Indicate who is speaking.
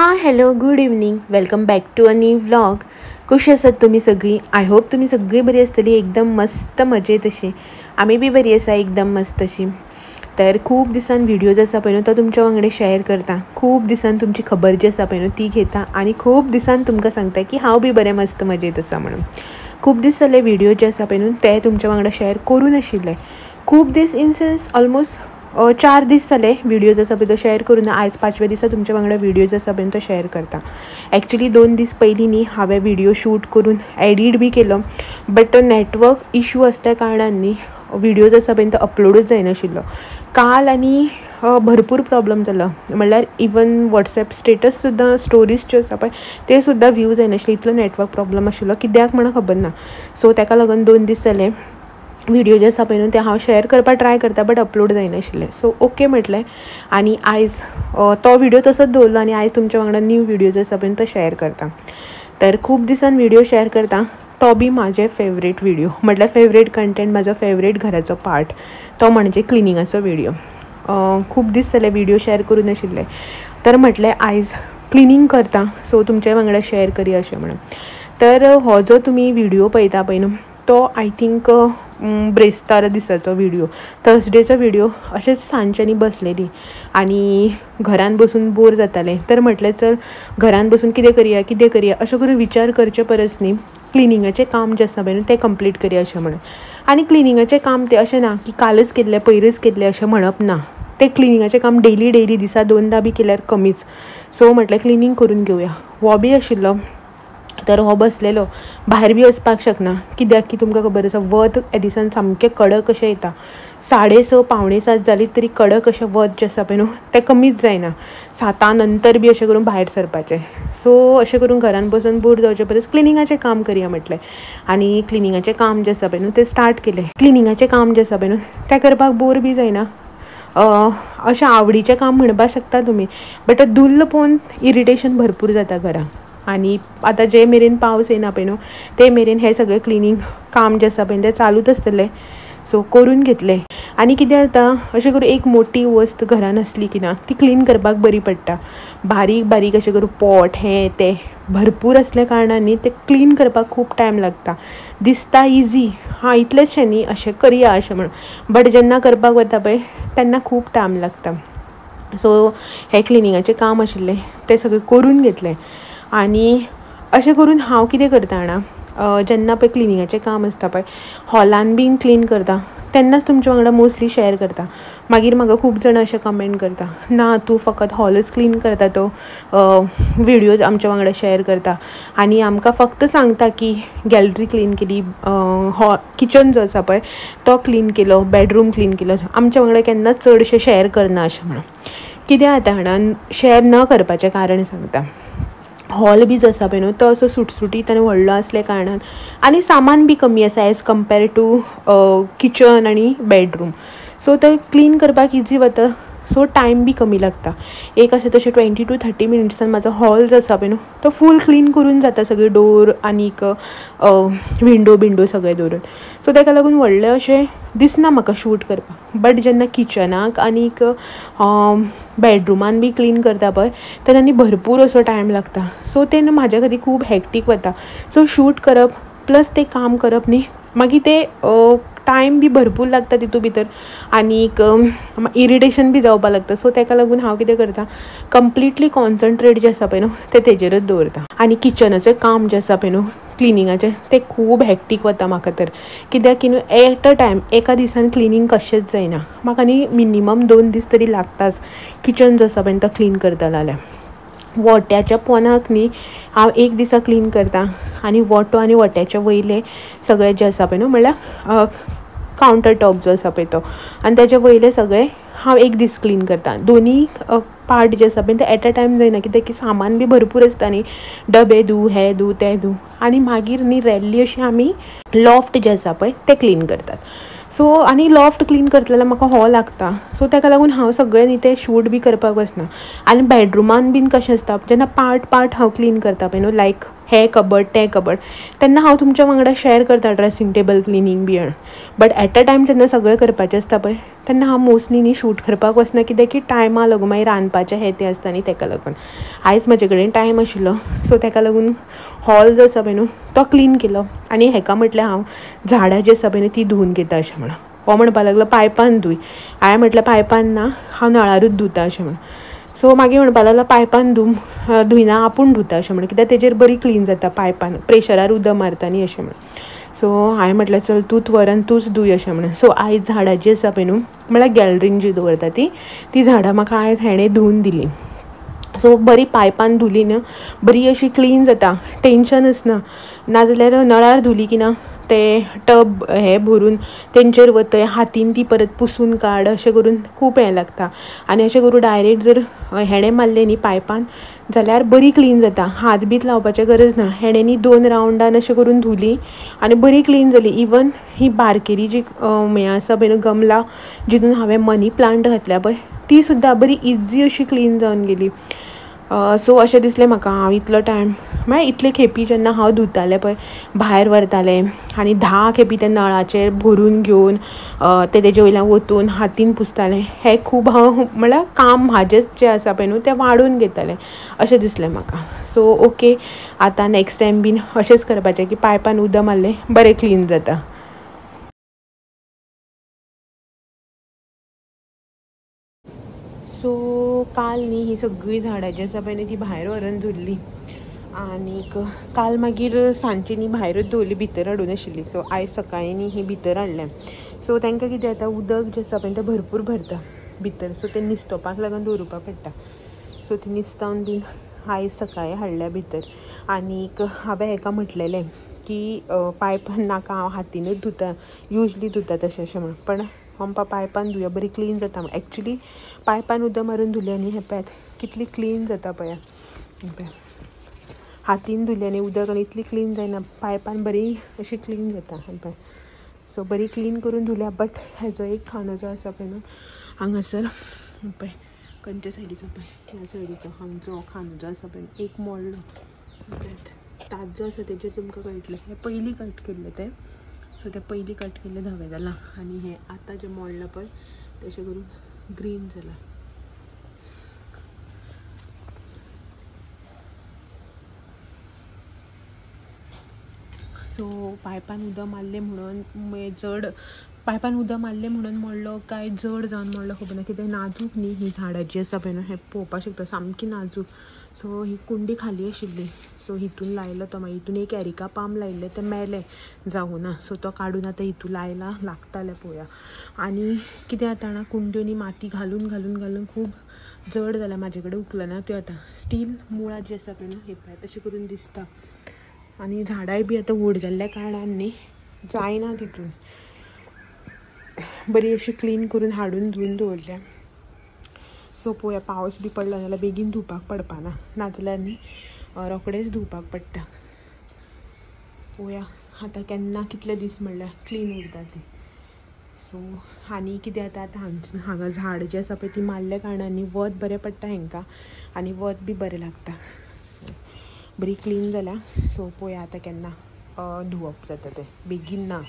Speaker 1: Hi hello good evening, welcome back to a new vlog. कशी आसात तुमी सगळीं? I hope तुमी सगळीं बरी आसतली, एकदम मस्त मजेत अशी. आमी बी बरी आसा, एकदम मस्त अशी. तर खूब दिसान व्हिडिओज आसा पळय न्हू तो तुमच्या वांगडा शेअर करता. खूब दिसान तुमची खबर जी आसा पळय न्हू ती घेता आनी खूब दिसान तुमकां सांगता की हांव बी बरें मस्त मजेत आसा म्हणून. खूब दीस जाले व्हिडिओ जे आसा पळय न्हू ते तुमच्या वांगडा शेअर करूं नाशिल्ले. खूब दीस इन सेन्स ऑलमोस्ट 4 दीस जाले व्हिडिओज आसा पळय तो शेअर करूं ना. आयज 5व्या दिसा तुमच्या वांगडा व्हिडिओज आसा पळय तो शेअर करता. एक्चुली 2 दीस पयलीं न्ही हांवें व्हिडिओ शूट करून एडिट बी केलो, बट तो नेटवर्क इशू आसल्या कारणान न्ही व्हिडिओज आसा पळय तो अपलोडूच जायनाशिल्लो. काल आनी भरपूर प्रॉब्लम जालो, म्हणल्यार इवन वॉट्सएप स्टेटस सुद्दां स्टोरीज ज्यो आसा पळय ते सुद्दां व्यू जायनाशिल्ले, इतलो नेटवर्क प्रॉब्लम आशिल्लो, कित्याक म्हणून खबर ना. सो ताका लागून 2 दीस जाले व्हिडिओ जे आसा पळय न्हू ते हांव शेअर करपाक ट्राय करता, बट अपलोड जायनाशिल्ले. सो ओके म्हटलें आनी आयज तो व्हिडिओ तसोच दवरलो आनी आयज तुमच्या वांगडा न्यू व्हिडिओ जो आसा पळय तो शेअर करता. तर खूब दिसान व्हिडिओ शेअर करता, तो बी म्हाजे फेवरेट व्हिडिओ, म्हटल्यार फेवरेट कंटेंट, म्हाजो फेवरेट घराचो पार्ट तो म्हणजे क्लिनिंगाचो व्हिडिओ. खूब दीस जाले व्हिडिओ शेअर करूं नाशिल्ले, तर म्हटलें आयज क्लिनींग करता, सो तुमच्या वांगडा शेअर करया अशें म्हणून. तर हो जो तुमी व्हिडिओ पळयता पळय न्हू तो I think ब्रेस्तार दिसाचो व्हिडिओ, थर्सडेचो व्हिडिओ. अशेंच सांजच्यांनी बसलेली आनी घरान बसून बोर जातालें, तर म्हटलें चल घरान बसून कितें करया कितें करया अशें करून विचार करचे परस न्ही क्लिनिंगाचें काम जें आसा पळय न्हू तें कंप्लीट करया अशें म्हणून. आनी क्लिनिंगाचें काम तें अशें ना की कालच केल्लें पयरच केल्लें अशें म्हणप ना, तें क्लिनिंगाचें काम डेली डेली दिसा 2दा बी केल्यार कमीच. सो म्हटलें क्लिनींग करून घेवया. हो बी आशिल्लो तर हो बसलेलो, भायर बी वचपाक शकना कित्याक की तुमकां खबर आसा वत ह्या दिसान सामकें कडक अशें येता. 6:30 6:45 जाली तरी कडक अशें वत जें आसा पळय न्हू तें कमीच जायना, 7 नंतर बी अशें करून भायर सरपाचें. सो अशें करून घरान बसून बोर जावचे परस क्लिनिंगाचें काम करया म्हटलें आनी क्लिनिंगाचें काम जें आसा पळय न्हू तें स्टार्ट केलें. क्लिनिंगाचें काम जें आसा पळय न्हू तें करपाक बोर बी जायना, अशें आवडीचें काम म्हणपाक शकता तुमी, बट धुल्ल पळोवन इरिटेशन भरपूर जाता घरांत. आनी आतां जे मेरेन पावस येना पळय न्हू ते मेरेन हें सगळें क्लिनींग काम जें आसा पळय तें चालूच आसतलें. सो करून घेतलें. आनी कितें जाता अशें करून एक मोटी वस्त घरान आसली की ना ती क्लीन करपाक बरी पडटा. बारीक बारीक अशें करून पॉट हें तें भरपूर आसल्या कारणान न्ही तें क्लीन करपाक खूब टायम लागता. दिसता इजी, हां इतलेंचशें न्ही अशें करया अशें म्हणून, बट जेन्ना करपाक वता पळय तेन्ना खूब टायम लागता. सो हें क्लिनिंगाचें काम आशिल्लें तें सगळें करून घेतलें. आनी अशें करून हांव कितें करता जाणा, जेन्ना पळय क्लिनिंगाचें काम आसता पळय हॉलान बीन क्लीन करता तेन्नाच तुमच्या वांगडा मोस्टली शेअर करता. मागीर म्हाका खूब जाणां अशें कमेंट करता, ना तूं फकत हॉलच क्लीन करता, तो व्हिडिओ आमच्या वांगडा शेअर करता आनी आमकां फक्त सांगता की गॅलरी क्लीन केली, हॉ किचन जो आसा पळय तो क्लीन केलो, बेडरूम क्लीन केलो, आमच्या वांगडा केन्नाच चडशें शेअर करना अशें म्हणून. कितें जाता जाणा, शेअर न करपाचें कारण सांगता, हॉल बी जो आसा पळय न्हू तो असो सुटसुटीत आनी व्हडलो आसल्या कारणान आनी सामान बी कमी आसा एज कम्पेर टू किचन आनी बेडरूम. सो तें क्लीन करपाक इजी वता, सो टायम बी कमी लागता. एक अशें तशें 20 to 30 मिनिट्सान म्हाजो हॉल जो आसा पळय न्हू तो फूल क्लीन करून जाता, सगळे डोर आनीक विंडो बिंडो सगळें दवरून. सो ताका लागून व्हडलें अशें दिसना म्हाका शूट करपाक. बट जेन्ना किचनाक आनीक बेडरुमान बी क्लीन करता पळय तेन्ना न्ही भरपूर असो टायम लागता. सो तें न्हू म्हाज्या खातीर खूब हॅक्टीक वता. सो शूट करप प्लस तें काम करप न्ही मागीर तें टायम बी भरपूर लागता तितू भितर आनीक इरिटेशन बी जावपाक लागता. सो ताका लागून हांव कितें करता, कंप्लिटली कॉन्सन्ट्रेट जें आसा पळय न्हू तें तेजेरच दवरता. आनी किचनाचें काम जें आसा पळय न्हू क्लिनिंगाचें तें खूब हॅक्टीक वता म्हाका तर, कित्याक की न्हू एट अ टायम एका दिसान क्लिनींग कशेंच जायना. म्हाका न्ही मिनिमम 2 दीस तरी लागताच किचन जो आसा पळय तो क्लीन करता जाल्यार. वोट्याच्या पोनाक न्ही हांव एक दिसा क्लीन करता आनी वोटो आनी वोट्याचे वयले सगळे जे आसा पळय न्हू म्हणल्यार कावंटर टॉप जो आसा पळय तो आनी तेजे वयले सगळे हांव एक दीस क्लीन करता. दोनी पार्ट जे आसा पळय ते एट अ टायम जायना, कित्याक की सामान बी भरपूर आसता न्ही, डबे धू, हे धू, ते धू, आनी मागीर न्ही रेल्ली अशी आमी लॉफ्ट जे आसा पळय ते क्लीन करतात. सो आनी लॉफ्ट क्लीन करतले जाल्यार म्हाका हॉल लागता, सो ताका लागून हांव सगळें न्ही तें शूट बी करपाक वचना. आनी बेडरुमान बीन कशें आसता जेन्ना पार्ट पार्ट हांव क्लीन करता पळय न्हू, लायक हें कबड तें कबड, तेन्ना हांव तुमच्या वांगडा शेअर करता dressing table cleaning be but at a time जेन्ना सगळें करपाचें आसता पळय तेन्ना हांव मोस्टली न्ही शूट करपाक वचना, कित्याक की टायमा लागून मागीर रांदपाचें हें तें आसता न्ही, तेका लागून. आयज म्हजे कडेन टायम आशिल्लो सो तेका लागून हॉल जो आसा पळय न्हू तो क्लीन केलो आनी हेका म्हटलें हांव झाडां जी आसा पळय न्हू ती धुवन घेता अशें म्हणून. हो म्हणपाक लागलो पायपान धुय, हांवें म्हटलें पायपान ना, हांव नळारूच धुता अशें म्हणून. सो मागीर म्हणपाक लागलो पायपान धुयना आपूण धुता अशें म्हणून, कित्याक तेजेर बरी क्लीन जाता पायपान, प्रेशरार उदक मारता न्ही अशें म्हणून. सो हांवें म्हटलें चल तूंच व्हर आनी तूंच धूय अशें म्हणून. सो आयज झाडां जी आसा पळय न्हू म्हळ्यार गॅलरीन जी दवरता ती ती झाडां म्हाका आयज हेणें धुवन दिली. सो बरी पायपान धुली न्हू बरी अशी क्लीन जाता, टेंशनच ना. नाजाल्यार नळार धुली की ना ते टब हे भरून तेंचेर वतय, हातीन ती परत पुसून काड अशें करून खूब हें लागता. आनी अशें करून डायरेक्ट जर हेणें मारलें न्ही पायपान जाल्यार बरी क्लीन जाता, हात बीत लावपाचें गरज ना. हेणें न्ही 2 रावंडान अशें करून धुली आनी बरी क्लीन जाली. इवन ही बारकेली जी हें आसा पळय न्हू गमला जितून हांवें मनी प्लांट घातल्या पळय ती सुद्दां बरी इजी अशी क्लीन जावन गेली. सो अशें दिसलें म्हाका हांव इतलो टायम म्हळ्यार इतले खेपी जेन्ना हांव धुतालें पळय भायर व्हरतालें आनी 10 खेपी त्या नळाचेर भरून घेवन ते तेजे वयल्यान वतून हातीन पुसतालें, हें खूब हांव म्हळ्यार काम म्हाजेंच जें आसा पळय न्हू तें वाडोवन घेतालें अशें दिसलें म्हाका. सो ओके आतां नॅक्स्ट टायम बीन अशेंच करपाचें की पायपान उदक मारलें बरें क्लीन जाता. सो काल न्ही ही सगळीं झाडां जी आसा पळय न्ही ती भायर व्हरून धुल्ली आनीक काल मागीर सांजची न्ही भायरूच दवरली, भितर हाडून आशिल्ली. सो आयज सकाळीं न्ही ही भितर हाडल्या. सो तांकां कितें जाता उदक जें आसा पळय तें भरपूर भरता भितर, सो तें निस्तोवपाक लागून दवरुपाक पडटा. सो ती निस्तावन बीन आयज सकाळीं हाडल्या भितर. आनीक हांवें हेका म्हटलेलें की पायपान नाका, हांव हातीनूच धुता, युजली धुता तशें अशें म्हणून, पण पंपा पायपान धुया बरी क्लीन जाता. एक्चुली पायपान उदक मारून धुलें न्ही हें पळयात कितली क्लीन जाता पळया, हातीन धुलें न्ही उदक आनी इतली क्लीन जायना, पायपान बरी अशी क्लीन जाता हें पळय. सो बरी क्लीन करून धुल्या. बट हेजो एक खांदो जो आसा पळय न्हू हांगासर पळय खंयच्या सायडीचो पळय ह्या सायडीचो हांगचो खांदो जो आसा पळय एक मोडलो पळयात, ताजो आसा तेजेर तुमकां कळटलें. हें पयलीं कट केल्लें तें, सो तें पयलीं कट केल्लें धवें जालां आनी हें आतां जें मोडलां पळय तशें करून ग्रीन जालां. सो पायपान उदक मारलें म्हणून जड पायपान उदक मारलें म्हणून मोडलो काय जड जावन मोडलो खबर ना, कित्याक नाजूक न्ही ही झाडां जी आसा पळय न्हू हें पळोवपाक शकता सामकी नाजूक. सो ही कुंडी खाली आशिल्ली, सो हितून लायलो तो, मागीर हितून एक एरिका पाम लायिल्लें तें मेलें जावना, सो तो काडून आतां हितून लायला लागतालें पळोवया. आनी कितें जाता जाणा कुंड्यो न्ही माती घालून घालून घालून खूब जड जाल्या, म्हाजे कडेन उखलना त्यो आतां. स्टील मुळां जी आसा पळय न्हू हे पळयात अशें करून दिसता. आनी झाडांय बी आतां व्हड जाल्ल्या कारणान न्ही जायना तितून, बरी अशी क्लीन करून हाडून धुवन दवरल्या. सो पळोवया पावस बी पडलो जाल्यार बेगीन धुवपाक पडपाना, नाजाल्यार न्ही रोखडेच धुवपाक पडटा. पळोवया आतां केन्ना कितले दीस म्हणल्यार क्लीन उरता ती. सो आनी कितें जाता आतां हांगा झाड जें आसा पळय ती मारल्या कारणान न्ही वत बरें पडटा हेंकां आनी वत बी बरें लागता. सो बरी क्लीन जाल्या. सो पळोवया आतां केन्ना धुवप जाता तें, बेगीन ना.